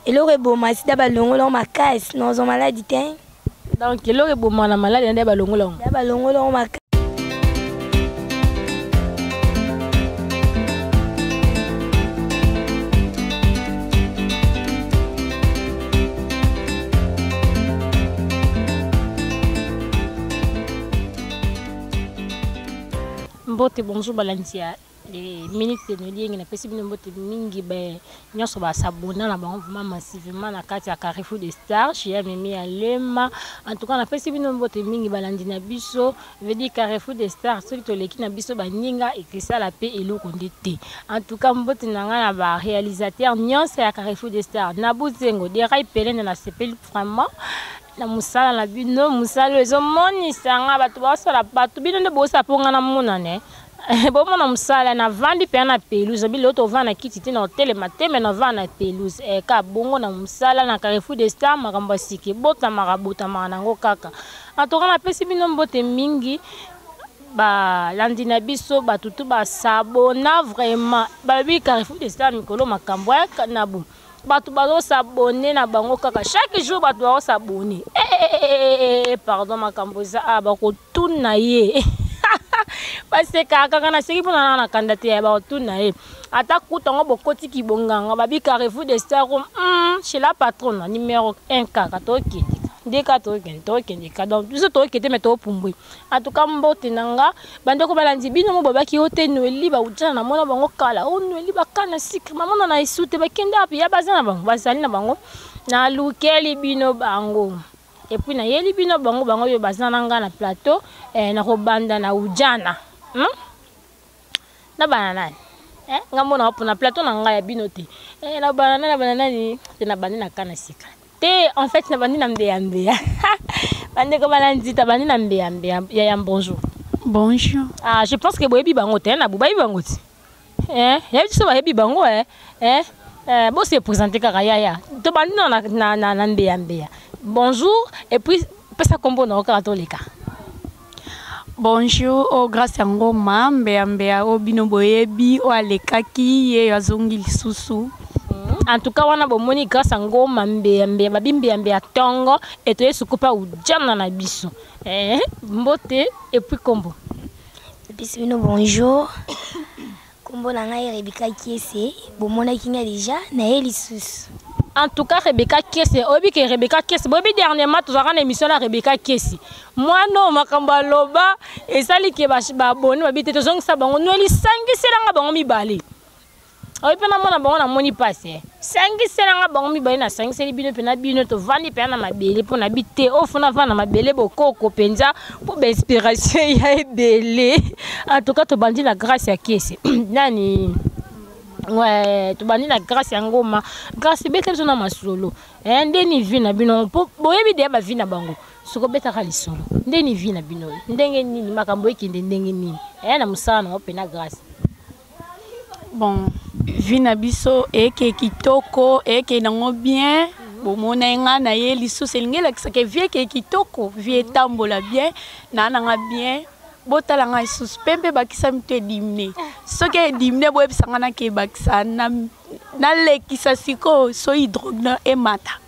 Eloko eboma sida balongola yango makasi, nazwa maladi te. Donc eloko eboma na maladi nde balongola yango. Ya balongola yango makasi. Mbote bonjour balandi ya les minutes de Noeli Yenge napesi bino mbote mingi ba nyonso ba s'abonna na bango vraiment massivement na kati ya Carrefour des Stars chez ya Mimi ya Lema. En tout cas napesi bino mbote mingi balandi na biso, veut dire Carrefour des Stars soki toleki na biso baninga ekesala pe eloko nde te. En tout cas mbote na nga na ba réalisateur nyonso ya Carrefour des Stars, na Buzengo, Deray Pelende, nasepeli vraiment na mosala na bino. Mosala oyo ezomonisa nga bato baosala, bato bino nde bosala mpo nga namonana bomona mosala. Navandi mpenza na pelouse, abi lelo tovanda na kiti te, na kotelema te, me navanda na pelouse ka bongo na mosala na Carrefour des Stars. Makambo ya sika ebotamaka botamaka nango kaka. En tout cas napesi bino mbote mingi balandi na biso, bato tu basabona vraiment. Balobi Carrefour des Stars mikolo makambo ya na bu bato bazosabone na bango kaka chaque jour, bato bazosabone. Pardon, makambo eza a bakotuna ye, basekaka kaka. Naseki mpona na kanda te ya bakotuna ye. Ata kuta yango bokotiki bonganga babi Carrefour de Star chez la patronne numéro 1 kaka tokende nde kaka tokende, tokende ka. Donc biso tokende me topumbwe. En tout cas mbote na nga bandeko balandi bino mo babaki yo te. Noeli bautana na mona bango kala o Noeli bakana sikre bamona na esu te, bakende api ya baza na bango, bazali na bango. Nalukeli bino bango et puis nayeli bino bango, bango oyo baza na nga na plateau. Nakobanda na ujana, Na bana nani nga mona mpona plateau na ngai ya bino te. Na bana nani, na bana nani te? Na bandi na kana sika te. En fait nabandi na mbeya mbeya. Bandeko balandi, tabandi na mbeya mbeya. Ya bonjour. Bonjour. Ah, je pense que boyebi bango te. Na boyebi bango te, yebi biso bayebi bango. Bo se présenter kaka yaya. Tobandi na mbeya mbeya. Bonjour et puis pesa kombo na yo kaka toleka. Bonjour, o Grâce ya Ngoma mbeya mbeya oyo bino boyebi, oyo alekaki ye azongi lisusu. En tout cas wana bomoni Grâce ya Ngoma mbeya mbeya, babi mbeya mbeya ntongo etoye sukupa ujana na biso. Mbote et puis kombo. Napesi bino bonjour. Kombo na ngai Rebecca Kiese, bomonaki ngai déjà, naye lisusu. En tout cas Rebecca Kiese, oyebi ke Rebecca Kiese, boyebi dernièrement tozalaka na émission na Rebecca Kiese. Mwana oyo makambo aloba esali ke baboni babi te tozongisa bango. Noeli sangiselanga bango mibale. Oyebi mpe namona bango, namoni mpasi. Sangiselanga bango mibale, nasangiseli bino mpe na bino tovandi mpenza na mabele mpo na bi te oyo fo navanda na mabele bokoko mpenza mpo bainspiration ya ebele. En tout cas tobandi na Grâce ya Kiese nani. Ouais, tobandi na Grâce ya Ngoma. Grâce, ebeta biso na masolo ndeni vie na bino, mpo boyebi deya bavie na bango. Soki obetaka lisolo ndeni vie na bino, ndenge nini makambo ekende, ndenge nini na mosala nango mpena, Grâce? Bon, vie na biso eke kitoko, eke nango bien. Bomona ye nga na ye lisusu, elingi elakisaka vie eke kitoko, vie etambola bien na nanga bien. Botala ngai lisusu pembe, bakisa mito edimine. Soki edimine, boyebisa ngai nake ebakisa, nalekisa sikoyo so hydrogen emata.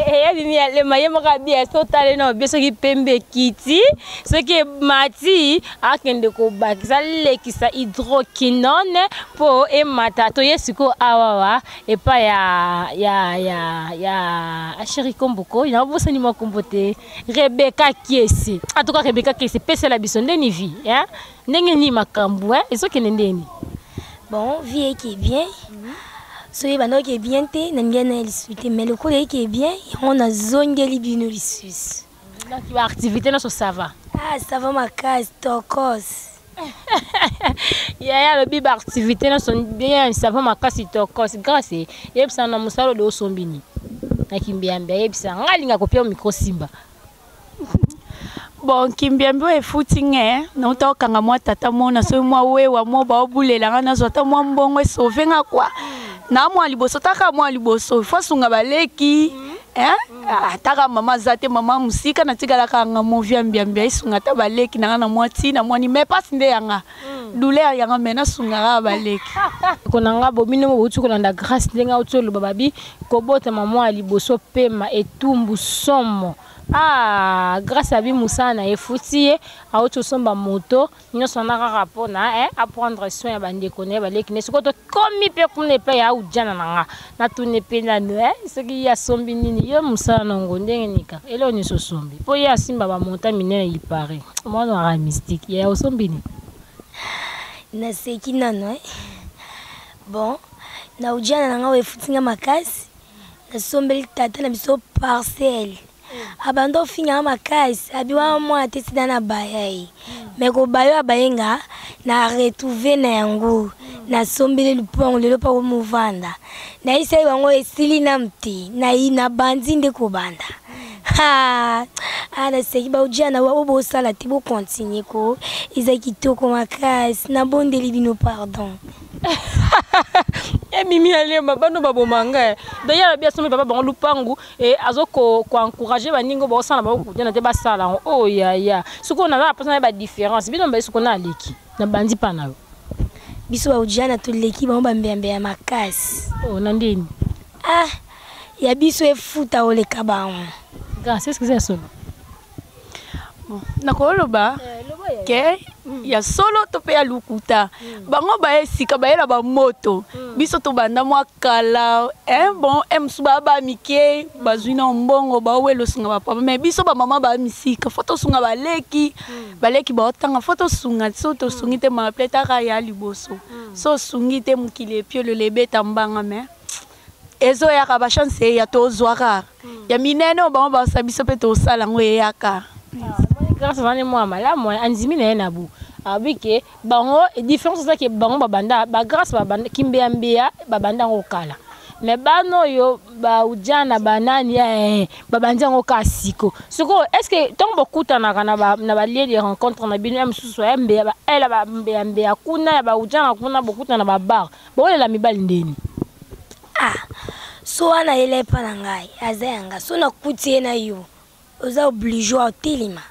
Eyabimi alema ye moko abia so otale na obie. Soki pembe ekiti, soki emati, akende kobakisa, alekisa hydroquinone mpo emata. Toye sikoyo awawa epai ya asheri kombuko nabosani mwa kombo te, Rebecca Kiesi. En tout cas Rebecca Kiesi, pesela biso ndeni vie, ndenge nini makambo ezokende ndeni? Bon, vie eke bien. Soki ebandaki bien te, nalingi na ye lisusu te, mais lokola eke bien, yango nazongeli bino lisusu. Donc baactivité nyonso ça va? Ah, ça va makasi, tokos. Yaya alobi baactivité nyonso bien, ça va makasi, tokos. Grâce, yebisa na mosala oyo osombi nini na kimbiambi. Ayebisa nga alinga kopia micro simba. Bon, kimbiambi oyo efuti nge nauta okanga mwa tata mona soki mwa wewa mo baobulela nga, nazwa ata mwa mbongo esauve nga kua na mwa liboso, taka mwa liboso fo asunga baleki. Hein? Ataka mama aza te, mama mosika, natikalaka nga movia mbiambia esunga ata baleki na nga na mwa ntina mwani, mais mpasi nde yanga, douleur yanga, mais nasungaka baleki. Ndeko na nga, bobino mo bouti kolanda Grâce ndenge auti oloba, babi kobotama mwa ya liboso pema etumbu somo. Ah, Grâce abi mosala na ye futi ye, auti osomba moto nyonso wana kaka mpona aprendre soin ya bandeko na ye, baleki ne. Sikoyo tokomi mpe kuna epai ya Ujana na nga, natuni mpe nano soki ye asombi nini. Yo mosala nango ndenge nini kaka, eloko nyonso osombi mpo ye asimba bamonta minene, il paraît mwana aka mystique ya osombi nini? Naseki nano. Bon, na Ujana na nga oyo efuti nga makasi, nasombeli tata na biso parcelle. Abanda ofinganga makasi, abi wana mwana te, sida na baya ye, mais kobayo abaye nga na retrouve na yango, nasombeli lupango lelo mpa komovanda. Nayebisa ye bango esili nanu te, nabandi nde kobanda. Ha, ah, naseki. Baujana oyo bosala te, bocontinue ko, eza kitoko makasi. Nabondeli bino pardon. Emimi alema bano baboma ngai. D'ailleurs abi asombi papa bango lupangu e azo koencourage baninga baosala bango kutana te, basala yango. Oyo yaya, sikoyo naza na mposa na badifférence bino mbaye. Sikoyo na aleki na bandi mpa na yo. Biso baujana toleki bango bambeyambeya makasi. Oh, na ndeni? Ah, ya biso efuta oleka bango. Grâce, est ce que eza ya solo? Bon, nakoloba ke ya solo to mpe ya lukuta. Bango baye sika, bayela bamoto, biso tobanda mwa kala. Bon, mosusu baya ba mike, bazwi na mbongo, baowela osunga bapapa, mais biso bamama baya misika, faut tosunga baleki. Baleki baotanga, faut tosunga. So tosungi te, maple taka ya liboso, so osungi te, mokili epiolelo ebeta mbanga, mais ezoyaka bachance eya, tozwaka ya minene oyo bango basala, biso mpe tosala yango, eyaka. Grâce azali mwa malamu, andimi na ye na bu abi ke bango différence eza ke bango babanda bagrâce, babanda kimbeyambeya, babanda yango kala, mais bana oyo baujana banani babandi yango kaka siko sikoyo. Est ce que ntango bokutanaka na balieu de rencontre na bino ya mosusu ya mbeya, baela bambeyambeya kuna ya baujana kuna, bokutana na babar, bokolela mibali ndeni? Ah, so wana ayela epa na ngai, aza yanga. So nakuti ye na yo, oza obligé otelema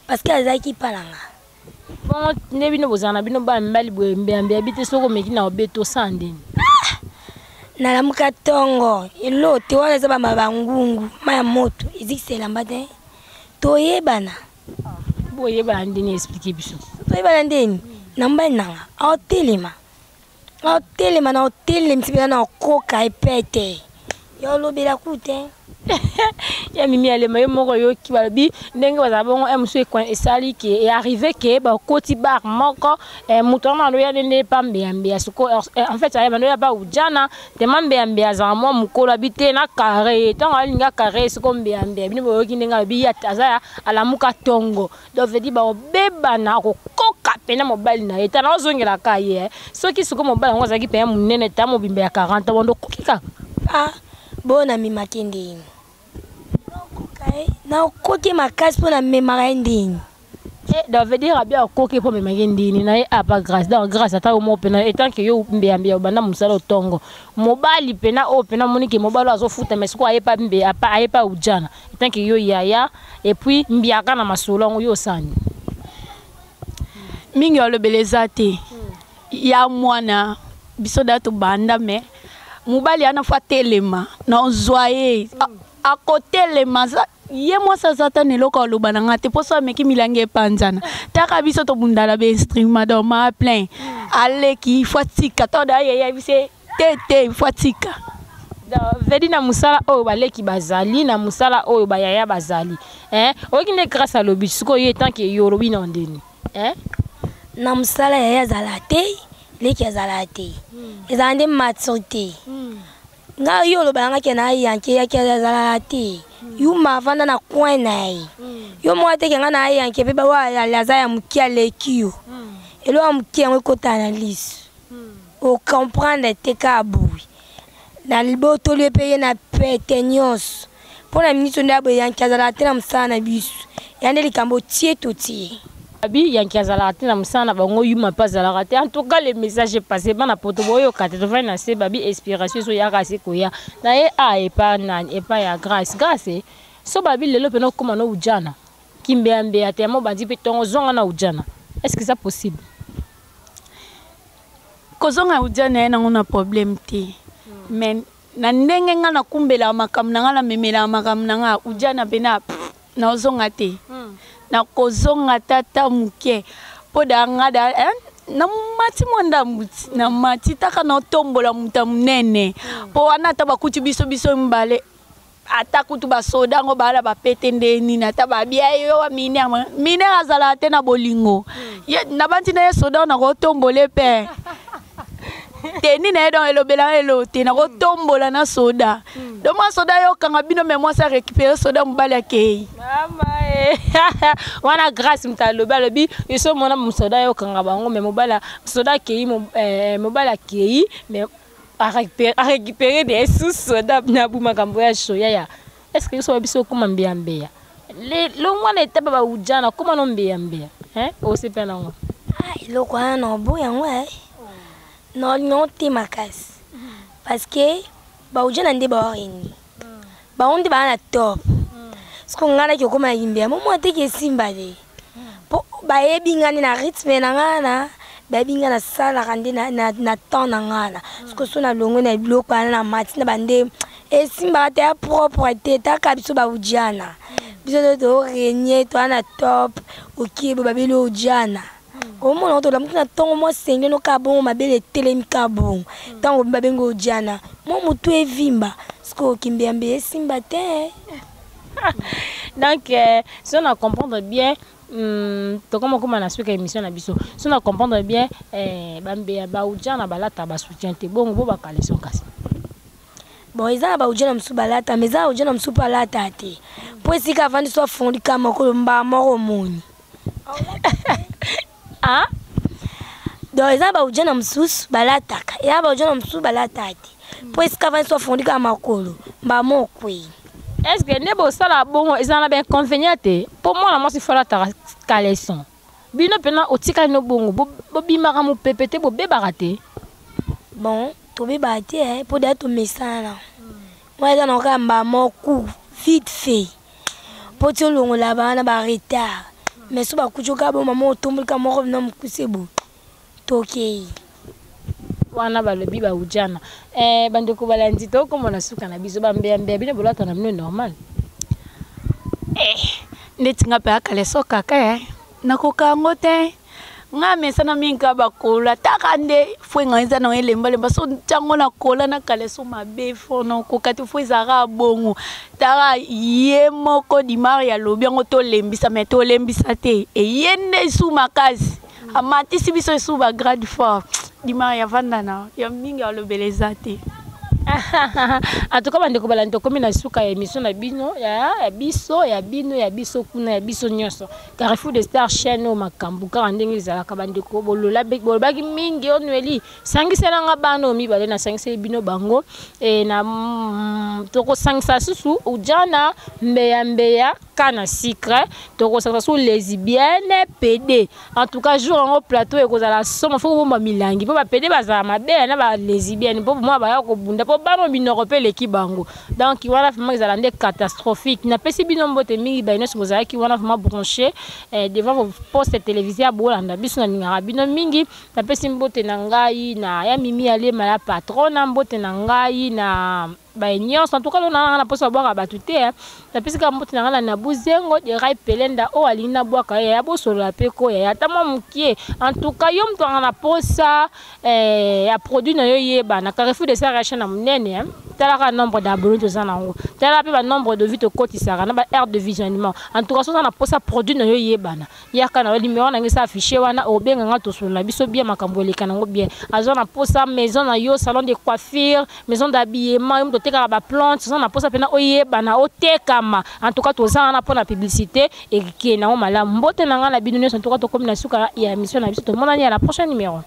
parce que azalaki mpa na nga. Bongo nde bino bozala na bino bana mibali boye, mbeyambeya bi te, soki omeki na obeto osala ndeni? Nalamuka ntongo, elo te wana eza bama bangungu, ma ya moto ezikisa elamba te, toyebana. Boyebana ndeni? Explique biso. Toyebana ndeni? Na mobali nanga aotelema, aotelema na otelemisi mpenza na okoka epete ya olobela ku te. Ya Mimi Alema, yo moko oyoki balobi ndenge bazala bongo. Mosusu esali ke earrive ke bakoti bar moko, moto wana aloya nde pa mbeyambeya. Sikoyo en fait ayeba ndoya pa ujana tema mbeyambeya, azala mwa mokolo, abi te na carré. Ntango alingi carré, sikoyo mbeyambeya, bino boyoki ndenge alobi, ye aza alamuka ntongo, donc veut dire baobebana, akokoka pena mobali na ye tala ozongelaka ye. Soki sikoyo mobali yango azalaki pena monene ta mobimba ya 40, wando okoki kaka? Ah, bo namemaki ndeni, nakoki makasi mpo namemaka ye ndeni. Donc veut dire abi akoki mpo amemaki ndini na ye apa Grâce. Donc Grâce, ata yo moko mpena, etant que yo mbeyambeya, obanda mosala otongo, mobali mpena oyo mpena omoni ke mobali oyo azofuta, mais sikoyo ayepa mbe ayepa ujana, etant que yo yaya et puis mbiaka na masolo yango, yo osani? Mingi alobela eza te ya mwana biso da tobanda, mais mobali wana faut atelema na ozwa ye, akotelema ye. Mwasi aza ta na eloko aloba na nga te, mpo so ameki milangi epanzana. Taka biso tobundala bainstrument, donc ma plein aleki, faut atika to da yeya biso te te, faut atika. Vedi na mosala oyo baleki bazali na mosala oyo bayaya bazali, oyoki nde Grâce alobi. Sikoyo ye tant que yo olobi na ndeni? Na mosala yaya azala te, leki azala te, ezala nde maturité. Ngai yo oloba yanga ke na ayanke yaki azalaka te, yuma avanda na coin na ye. Yo moko teke ngai na ayanke mpe bawa aza ya moke, aleki yo. Eloko ya moke yango ekotala na liso, ocomprendre te kaka boye na libotoli ye mpe ye na pete nyonso mpo na miso nde aboye. Yanke azalaka te na mosala na biso, ya nde likambo tie totie. Abi yanki azalaka te na mosala na bango, yuma mpe azalaka te. En tout cas, le message est passé. Bana poto, boyoka te. Tovandi na se, babi inspiration ezoyaka se koya na ye a epa nani, epa ya Grâce. Grâce, so babi lelo mpena okóma no ujana kimbeyambeya te, yamo bandi mpe ntongo ozonga na ujana, est ce que eza possible? Kozonga ujana ye nango na problème te, mais na ndenge nga nakumbelaka makambo na nga, namemelaka makambo na nga, ujana mpena naozonga te. Nakozonga tata moke mpo da nga da namati mwa ndambu ti namati taka naotombola moto ya monene mpo wana ata bakuti biso biso mibale, ata kutu basoda yango baala bapete nde nini, ata babia yo wa minere minere azalaka te na bolingo. Ye nabandi na ye soda nakotombola mpe teni na ye, donc elobelaka elo te, nakotombola na soda. Donc mwa soda yo okanga bino, me mwasi arécupéré soda, mobali akei. Mama e wana Grâce moto alobi, alobi eso mona mosoda ye okanga bango, me mobali soda akei, mobali akei, mais arécupéré de sous soda na bu makambo ya shoya ya. Est ce que biso biso okóma mbeya mbeya lo mwana etaba baujana kóma no mbeya mbeya osepe nango? Ah, eloko wana na oboya yango naolinga te makasi, parce que baujana nde baoreni bango nde baa na top. Siko ngai naki okóma na kimbeya momona teki esimba te, mpo bayebi ngai nde na rythme na ngai, na bayebi ngai nasalaka nde na temps na ngai na siko so nalongwe na biloko wana na mati na bande esimbaka te, ya propre te. Taka biso baujana, biso nde torenie, toa na top. Okie bo babeli ojana, omona tolamuki na ntongo mwa senge no ka bongo, mabele etelemi ka bongo, ntango babengi ojana, mwa motu evimba. Siko okimbeyambe esimba te. Donc si on a comprendre bien, tokoma koma na suka émission na biso. Si on a comprendre bien, bambeya baujana balata basoutien te, bongo bo bacaleçon kasi? Bon, eza na baujana mosusu balata, mais eza na baujana mosusu mpo alata te, mpo esika avandi so afondi ka moko mbaa moko omoni. Ah. Donc eza na baujana mosusu balataka, eza na baujana mosusu balata te, mpo esika avandi so afondi kaka makolo mbaa moko okwei. Est ce que nde bosala bongo eza na bainconvénient te? Mpo mwana mwasi fo alataka caleçon, bino mpena otikali no bongo, bobimaka mopepe te, bobebaka te? Bon, tobebaka te, mpo daya tomesana wana, eza na kaka mbaa moko vite fait mpo ti olongola bana baretard. Mais so bakuti oka bo mama otombolika moko na mokuse bo tokei. Wana balobi baujana. Bandeko balandi, tokomona suka na biso. Bambeyambeya, bino bolata na bino normal? Neti nga mpe akaleso kaka nakoka yango te. Nga mesana mingi kaka bakola taka nde fo enga eza nango elembalemba, so ntango nakola na caleçon mabe fo nakoka te, fo ezalaka bongo. Taka ye moko Dimari alobi yango, tolembisa me tolembisa te, eye nde esu makasi amatisi biso esu bagrade fort. Dimari avanda na ya mingi alobela eza te. En tout cas, bandeko balandi, tokomi na suka ya émission na bino, ya biso, ya bino, ya biso kuna, ya biso nyonso, Carrefour de Star chaîne. Oyo makambo kaka ndenge ezalaka, bandeko bolobaki mingi onweli sangiselanga bana oyo mibale, nasangiseli bino bango. Na tokosangisa susu ujana mbeya mbeya ka na sucre, tokosangisa susu lesbienne pd. En tout cas, jour yango plateau ekozala somo, fo kobomba milangi mpo bapd bazala mabe na balesbienne, mpo mwa baya kobunda, mpo bana minoko mpe eleki bango. Donc wana vraiment ezala nde catastrophique. Napesi bino mbote mingi, baye nyonso bozalaki wana vraiment branché devant vos postes télévisés ya bolanda biso. Nalingaka bino mingi. Napesi mbote na ngai na ya Mimi Alema, ya patron, na mbote na ngai na baye nyonso. En tout cas, lona nanga na mposa babwaka bato te. Napesi kaka mbote na ngai na Nabuzengo de Rai Pelenda oyo alingi nabwaka ye, ya bosolola mpe koya ata mwa mokie. En tout cas, yo moto anga na posa ya produit na yo yeba na Carrefour de Star chaîne na monene. Talaka nombre d'abonnés toza nango, tala mpe banombre de vues tokotisaka na ba heure de visionnement. En tout cas, soza na posa produit na yo yebana, yaka na numéro na ngai esa affiché wana, obenga nga, tosolola biso bien, makambo eleka nango bien. Aza na posa maison na yo, salon de coiffure, maison d'habillement, yo moto otekaka baplante, oza na posa mpena oyebana, otekama, en tout cas toza wana mpona publicité ekende yango malamu. Mbote na ngai na bino nyonso. En tout cas, tokomi na suka ya émission na biso. Tomonani ya la prochaine numéro.